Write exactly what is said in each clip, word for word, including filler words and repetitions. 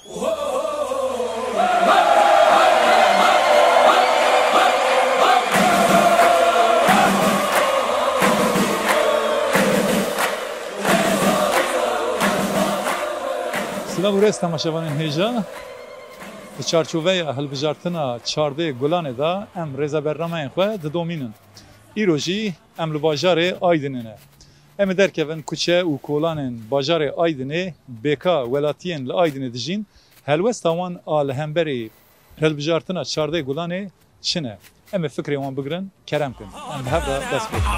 Silav û rêz temaşevanên hêja. Di çarçoveya hilbijartina çardê Gulanê de em rêzebernameyên xwe didomînin. Îro jî em li bajarê Aydinê ne. Em ê derkevin kuçe û kolanên bajarê Aydinê, bêka welatiyên li Aydinê dijîn, helwesta wan a li hemberî hilbijartina çardê Gulanê çi ne? Em ê fikrê wan bigirin, kerem kin. Em bi hev re dest pê bikin.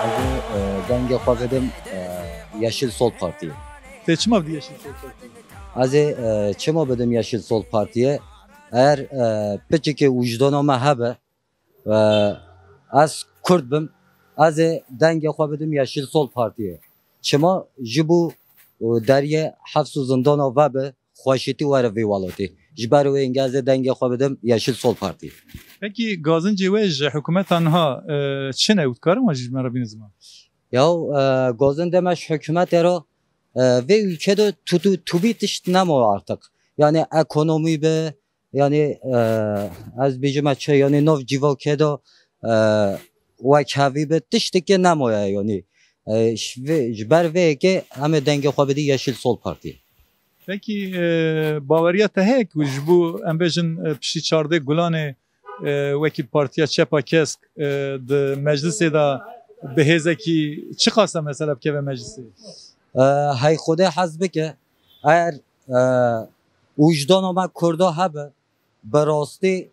Ez ê, e, dengê xwe bidim, e, Yeşil Sol Partiyê. Tê çima bidî Yeşil Sol Partiyê? Ez ê, e, çima bidim Yeşil Sol Partiyê? Eğer, e, piçekê wijdana me hebe, e, ez Kurd bim, ez ê dengê xwe bidim Yeşil Sol Partiyê. Çima? Ji bo, e, deriyê hefs û zindana vebe, xweşîtî were vê welatê. Ji ber wê hingê ez ê dengê xwe bidim Yeşil Sol Partiyê. Pekî gazincê we ji hikûmeta niha, e, çi ne û dikarin wan jî ji me re bînin ziman? Ya, e, gazin deme ji hikûmetê re, e, vê ülkede tutu, tubî tişt nemaye artık. Yani ekonomî be, yani, e, ez bêjime çi, yani nav civakê de, e, wekhevî be, tiştekê nemaye yani. E, ji vê, ji ber vê yekê em ê dengê xwe bidî Yeşil Sol Partiyê. Pekî, e, baweriya te heye ku ji bo, em bêjin, e, piştî çardê Gulanê, e, wekî Partiya Çepa Kesk, e, di meclisê de bi hêzekî çiqas e mesela bikeve meclisê? E, hey Xwedê hez bike, eğer, e, wijdana me Kurda hebe, bi rastî,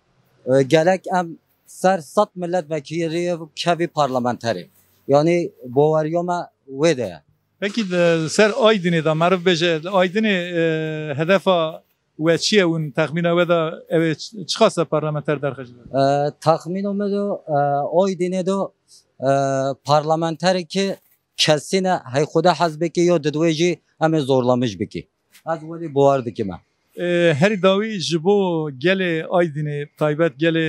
e, gelek em ser sed milletvekilî kevî parlamenterê. Yani baweriya me wê de ye. Pekî di ser Aydinê de meriv bêje, li Aydinê, e, hedefa we çi ye û texmîna we de ew ê çi, çiqas e parlamenter derxist? E, texmîna me de, e, Aydinê de, e, parlamenterekî kesî ne, hey Xwedê hez bike ya didwê jî em ê zorlamiş bike. Ez welî bawer dikim e. E, herî dawî ji bo gelê Aydinê, taybet gelê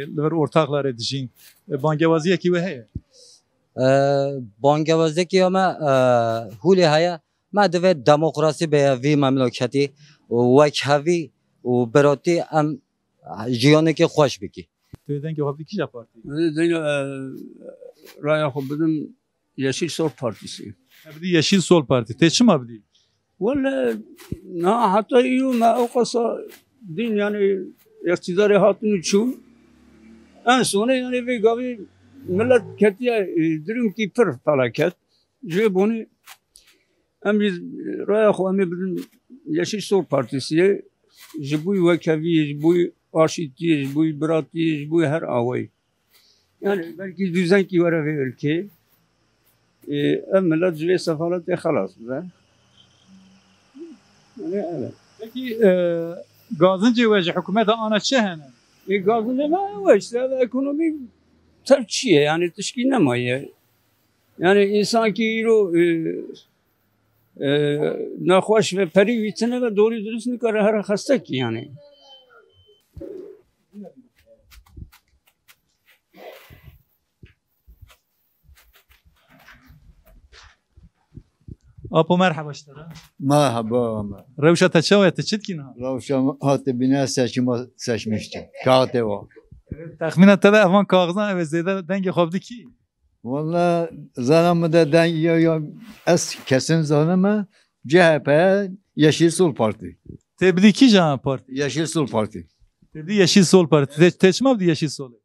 li vir ortaxlarê dijîn, e, bangewaziyekî we heye? E, bangewaziyekî ya me, e, hûlê heye. Me divê demokrasî beye vî memleketî û wekhevî û biratî em jiyanekî xweş bikî. Tu dengê xwe bidî kîja partî? Dengê, e, raya xwe bidim Yeşil Sol Partisi. Te bidî Yeşil Sol Partî. Tê çima bidî? Wele, na heta îro me ew qasa dîn, yani, îqtîdarê hatin û çû. En sonê, yani, vê gavî millet ketiye, e, durumkî pir felaket. Ji vê bonê em jî raya xwe em ê bidin Yeşil Sol Partisiyê, ji bo wekheviyê, ji bo aşîtiyê, ji bo biratiyê, ji bo her awayî. Yani belkî dûzenkî were vê ülkê, e, ev millet ji vê sefaletê xelas bibe. Yani, evet. Pekî, e, gazincê we ji hikûmeta ana çi hene? E, gazincê me ew e işte, ev ekonomî tev çi ye? Yani tişkî nemaye. Yani însan kî îro, e, e, nexweş ve perî wî tine ve doğru dürüst nikare here xestek yani. Apo, merheba ji te re. Merheba, Ömer. Rewşa te çawa ye? Tu çi dikî niha? Rewşa hate bîne seçima seçmiştim. Kağıtê wa. Texmîna te de evan kaxizan ev ê zêde dengê xwe bidî kî? Walla zana min de deng ya, ya ez kesin zanime C H P, Yeşil Sol Parti. Tê bidî kîjan partî? Yeşil Sol Parti. Tê bidî Yeşil Sol Parti. Tê, tê çima bidî Yeşil Solê?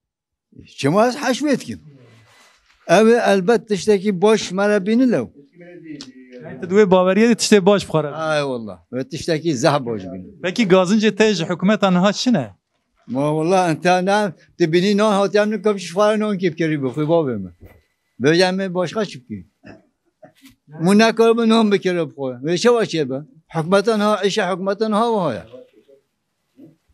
Çima ez heşmê dikim? Ew ê elbet tiştekî baş me re bîni lew. Yani tu di wê baweriyê de tiştê baş bi xwe re bînî? Ay wallah. Ve tiştekî zeh baş bîni. Pekî gazincê te ji hikûmeta niha çi ne? Ma wallah ente ne, tu bînî nan hatiye min, kapçî xwe re nan kê bikerî bi xwe bavê min. Vêca me başka çi bikî? Min nekaribe nan bikere bi xwe. Vê çawa çêbe? Hikûmeta niha, îşa hikûmeta niha wiha ye.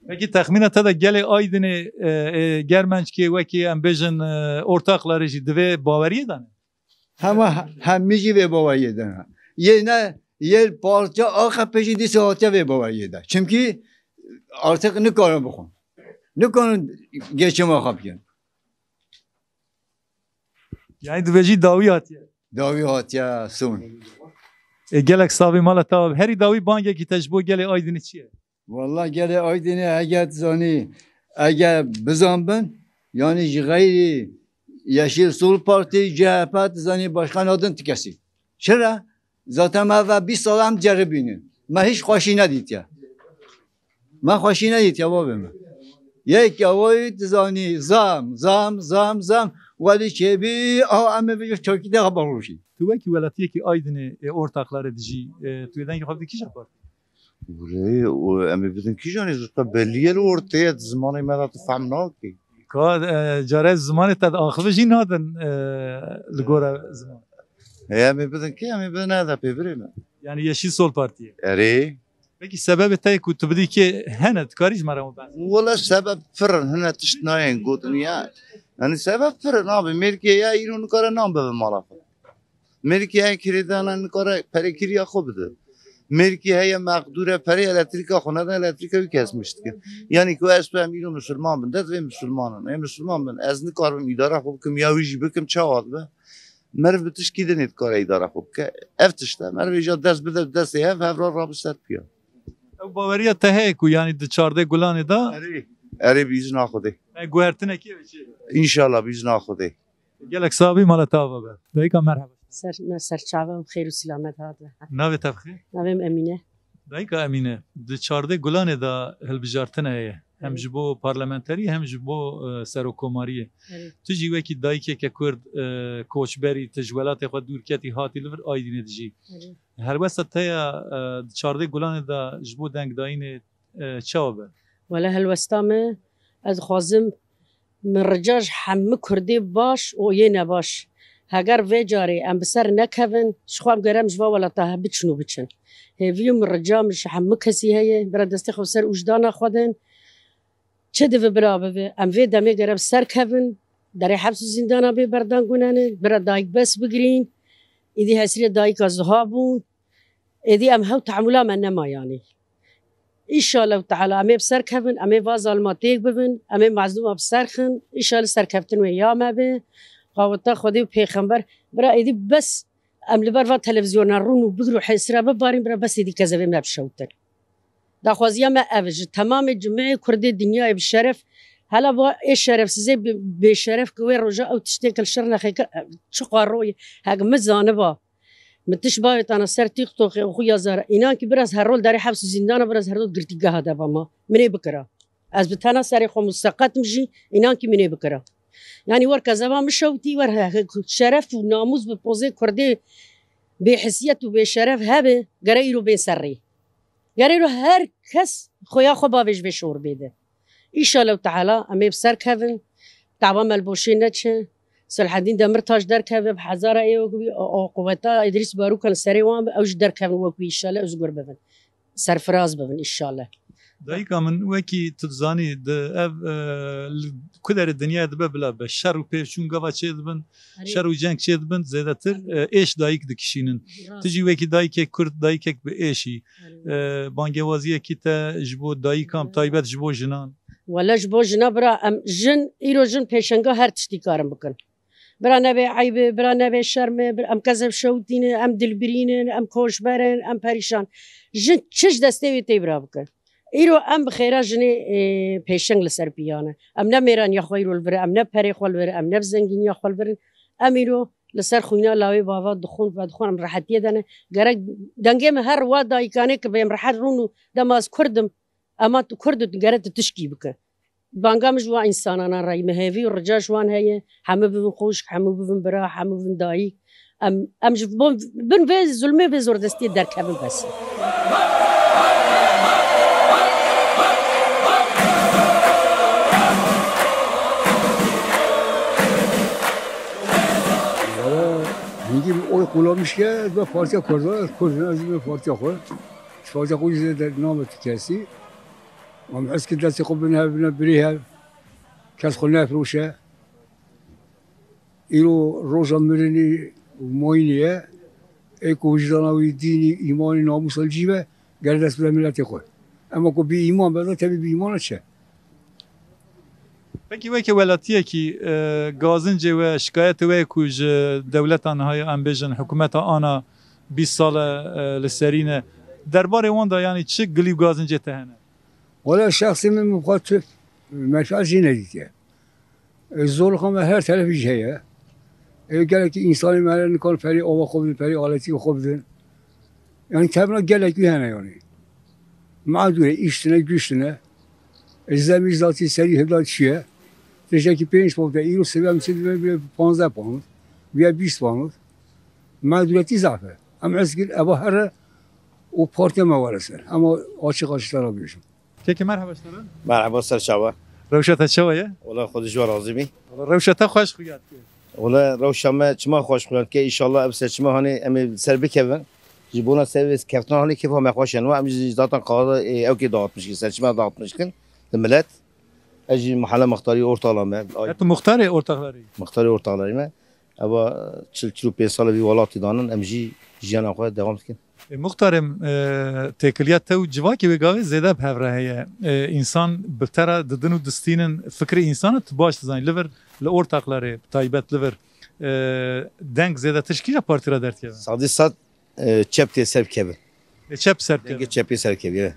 Pekî texmîna te de gelê Aydinê, e, e, Germençkê wekî em bêjin, e, ortaxlarê jî di vê baweriyê de ne? Hema hemî jî vê baweriyê de ne. Yê ne, yê parça A K P jî dîsa hatiye vê baweriyê de. Çimkî Artık nikarin bixwin. Nikarin geçima xwe bikin. Yani dibêjî dawî hatiye. Dawî hatiye son. E, gelek savî mala te. Herî dawî bangekî te ji bo gelê Aydinê çi ye? Walla gelê Aydinê eger dizanî, eger bizan bin, yani ji xeyrî Yeşil Sol Partî, C H P dizanî başkan nadin ti kesî. Çira? Zaten me ve bîst sal em ceribînin. Me hiç xweşî nedîtiye. Me xweşî nedîtiye babê me. Yek yawayî dizanî zam, zam, zam, zam. Welî çêbî, aha em ê vêca çokî de xeber rûşî. Tu wekî welatiyekî Aydinê ê ortaxlarê dijî, e, tu ê dengê xwe bidî kîja partî? Gurê, û em ê bidin kîjanê, zû te belî ye li ortê ye, di zimanê me de tu fehm nakî. Ka, e, care zimanê te diaxive jî nadin, e, li gora ziman. Hê, em ê bidin kê? Em ê bidin H D P, birê me. Yani Yeşil Sol Partiye. Erê. Peki sebebê te ku tu bidî kê hene, dikarî ji me re bes? Wele sebeb pir in, hine tişt nayên gotin ya. Yani sebeb pir in abi, mêrkê ya îro nikare nan bibe mala xwe. Mêrkê ya kirêdana nikare perê kiriya xwe bide. Mêrkê heye meqdûr e, perê elektrîka xwe nede, elektrîka wî kesmiş dikin. Yani ku ez tu em îro misilman bin, dest vê misilman in. Ê misilman bin, ez nikarbim îdara xwe bikim, ya wî jî bikim, çawa dibe? Meriv bi tişkî din ê dikare îdara xwe bike. Ev tişt e. Meriv êja dest bide destê hev, hev re rabe ser piya. Ew baweriya te heye ku yani di çardeh Gulanê de Erê, erê bi îzna Xwedê. Me guhertinekê ve çê be. Înşallah bi îzna Xwedê. Gelek sabî mala te ava be. Dayika merhaba. Ser, me ser çavan xêr û silamet hat. Navê te bi xêr? Navê min Emîne. Dayika Emîne, di çardeh Gulanê de hilbijartin heye. Hem Evet. ji bo parlamenterî hem ji bo, e, serokkomariyê. Evet. Tu jî wekî dayikeke Kurd, e, koçberî, tu ji welatê xwe dûr ketî, hatî li vir Aydînê dijî. Evet. Helwesta te ya, e, di çardeh Gulanê de ji bo dengdayînê, e, çawa be? Wele helwesta me, ez dixwazim min rica ji hemû Kurdê baş û yê nebaş. Heger vê carê em bi ser nekevin, ji xwe em gerem ji va welata he biçin û biçin. Hêvî û min rica min ji hemû kesî heye, bira destê xwe bi ser ûjdana xwe din. Çi divi bira bivi, em vê demê gere bi ser kevin, derê heps û zîndana bê berdan gunenin, bira dayik bes bigirîn, îdî hesirê dayika ziha bûn, êdî em hew tehemûla me nema yanî. Înşallah Teala em ê bi ser kevin, em ê va zalima têk bibin, em ê mezlûma bi ser xin, înşallah serkeftin wê ya me be, qaweta Xwedê û Pêxember, bira êdî bes em li ber va televîzyona rûn û bigir û hêsira bibarîn, bira bes êdî kezevê me bişewtin. Daxwaziya me ev e, ji temamê cimeyê Kurdê dinyayê bi şeref, hela va ê şerefsizê bi-, bêşeref ki wê roja ew tiştê ki li şir nexê kir, çi qaro ye, hek min zaniba, min tişt bavêtana ser TikTokê û xuya zara, înan ki biraz her rol derê heps û zîndana biraz her rol girtîgeha de ba ma, min ê bikira. Ez bi tena serê xwe museqet im jî, înan ki min ê bikira. Yanî wer kezeba min şewtî, wer he-, he-, şeref û namûs bi pozê Kurdê bêhisiyet û bêşeref hebe, gere îro bên ser rê. Gerê ro her kes xoya xwe bavê ji vê şorbê de. Înşallah Teala em ê bi ser kevin, dava me li boşê neçe. Selhedîn Demirtaş derkeve bi hezara ê wek wî, o, o quweta Îdrîs Barûkan serê wan be, ew jî derkevin wek wî înşallah, ew jî gur bibin. Serfiraz bibin înşallah. Dayika min, wekî tu dizanî, di ev, e, li ku derê dinya dibe bila be, şer û pêvçûn gava çê dibin, Erê. şer û ceng çê dibin, zêdetir, e, êş dayik dikişînin. Rast. Tu jî wekî dayikek Kurd, dayikek bi êşî. Erê. E, bangewaziyekî te ji bo dayikan, Erê. taybet ji bo jinan? Wele ji bo jina bira, em jin, îro jin pêşenga her tiştî karin bikin. Bira nebe eyb e, bira nebe şerm e, bir-, em kezeb şewtî ne, em dilbirîn in, em koçber in, em perîşan. Jin çi ji destê wê tê bira bikin. Îro em bi xêra jinê, e, pêşeng li ser piya ne. Em ne mêraniya xwe îro li vir in, em ne perê xwe li vir in, em ne bi zengîniya xwe li vir in. Em îro li ser xwîna lawê bava dixwin, vedixwin, em rehetiyê de ne. Gerek dengê min her wa dayikanê ki bêm rehet rûn û dema ez Kurd im, ema tu Kurd î, tu gere tu tişkî bike. Banga min ji wan însanana re ye, min hêvî û rica ji wan heye, hemû bibin xwişk, hemû bibin bira, hemû bibin dayik. Em, em ji bo, bin vê zulmê, vê zordestiyê derkevin bes e. Valla hingî min oy kullanmış ke, ez be partiya Kurda, ez Kurd im, ez be partiya xwe. Partiya xwe jî zêde name ti kesî. Em hez ki destê xwe bine hev, bine birî hev. Kes xwe nefroşe. Îro roja mirinî û mayînê ye. Ê ku wijdana wî, dînî, îmanî, namûsa li cî be, gere dest bide miletê xwe. Ema ku bî îman be, tevî bî îman çi? Pekî weke welatiyekî, e, gazincê we, şikayetê we ku ji dewleta niha ya em bêjin hikûmeta ana bîst sal e, e, li serî ne. Derbarê wan de yanî çi gilî û gazincê te hene? Wala şexsê min, min xwe tu menfaet jî nedîtiye. E, zorluxa me her terefî jî heye. E, gelekî însanê me hene, nikan perê ava xwe bidin, perê aletî xwe bidin. Yani tevna gelekî hene yani. Mağdure, îş tine, güç tine. E, zemî zatî serî hevdan çiye. Tijekî pênc pound e, îro seviye em çi dibe bile panzdeh pound. Viye bîst pound. Mağduretî zaf e. Em ez kir, eva here û partiya me were ser. Ama açık açık sana bêjim. Keke merhaba ji te re. Merhaba, ser çava. Rewşa te çawa ye? Wala xwe ji we razî bî. Wala rewşa te xweş xuya dike. Wala rewşa me çima xweş xuya dike, înşallah ev seçima hanê em ê ser bikevin. Ji bona ser keftina hanê kêfa me xweş e. Em jî zaten kaxada, e, ew kê dağıtmış ki, seçima dağıtmış kin. Li millet. Ez jî mehele muxtarî ortaxla me. Ay, tu muxtarê ortaxlarî? Muxtarê ortaxlarî me. Eva çil çil û pênc sal e vî welatî danin, em jî jiyana xwe dewam dikin. E, muxtarê min, e, têkiliya te û civakê wê gavê zêde bi hev re heye. E, însan bi te re didin û distînin fikrê însan e, tu baş dizanî. Li vir, li ortaxlarê bi taybet li vir, e, deng zêdetir ji kîja partî re derdikeve? Sadî sed, e, çep tê ser bikevin. E, çep ser bikevin. Dengê çepê ser bikevin, evet.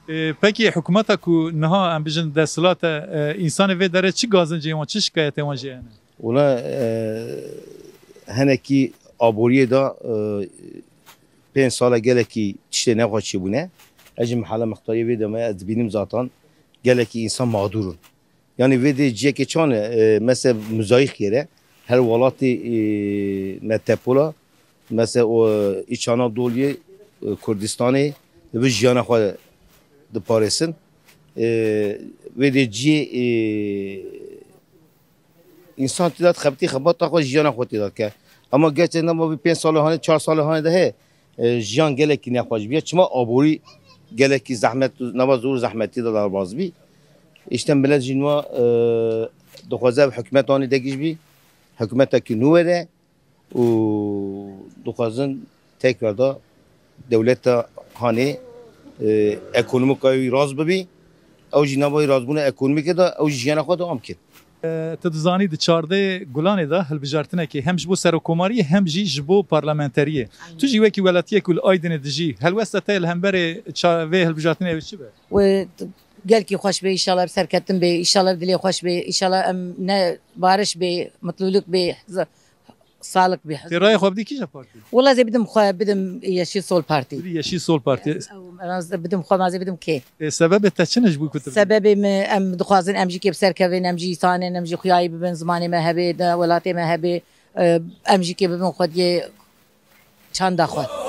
E, pekî hikûmeta ku niha em bijin desthilat e, e, însanê vê derê çi gazincê wan, çi şikayetê wan jê hene? Wala, e, henekî aboriyê de, e, pênc sal e gelekî tiştê nexweş çêbûne. Ez jî mehele muxtariyê vê de me, ez dibînim zaten gelekî însan mağdur in. Yani vê dê ciyekê çan e, e, mesela muzayîk yere her welatê, e, me tepola, mesela o, e, Îç Anadoluyê, e, Kurdistanê, e, bi jiyana xwe diparêsin. E, vê dê ciyê, e, însan tê de xebitî xebata xwe, jiyana xwe tê de dike. Ama gerçekten ma vî pênc salê hanê, çar salê hanê de heye, e, jiyan gelekî nexweş bûye. Çima aborî gelekî zehmet, nava zor zehmetî de derbas bî. Îşte millet jî nû, e, dixwaze ev hikûmet anî degiş bî. Hikûmetekî nû were û dixwazin tekrar da dewleta hanê, e, ekonomîka wî rast bibî. Ew jî nava wî rastbûna ekonomîkê de ew jî jiyana xwe dewam kin. E, tu dizanî di çardeh Gulanê de hilbijartinekê hem ji bo serokkomariyê hem jî ji bo parlamenteriyê. Aynen. Tu jî wekî welatiyek ku li Aydinê dijî, helwesta te li hemberê ça-, vê hilbijartinê ew çi be? Wê gelkî xweş bê, îşallah bi serketin bê, îşallah bi dilê xweş bê, îşallah em ne bariş bê, mutluluk bê, z-, sağlık bê. Tê raya xwe bidî kîja partî? Wala zê bidim xwe, bidim Yeşil Sol Partî. Bidî Yeşil Sol Partî. Ew, ez bidim xwe, ma zê bidim kê. E, sebebê te çi ne ji bo ku tu bidî? Sebebê me, em dixwazin em jî kê bi ser kevin, em jî îsanên, em jî xuyayî bibin, zimanê me hebe, de welatê me hebe, e, em jî kê bibin xwediyê çanda xwe.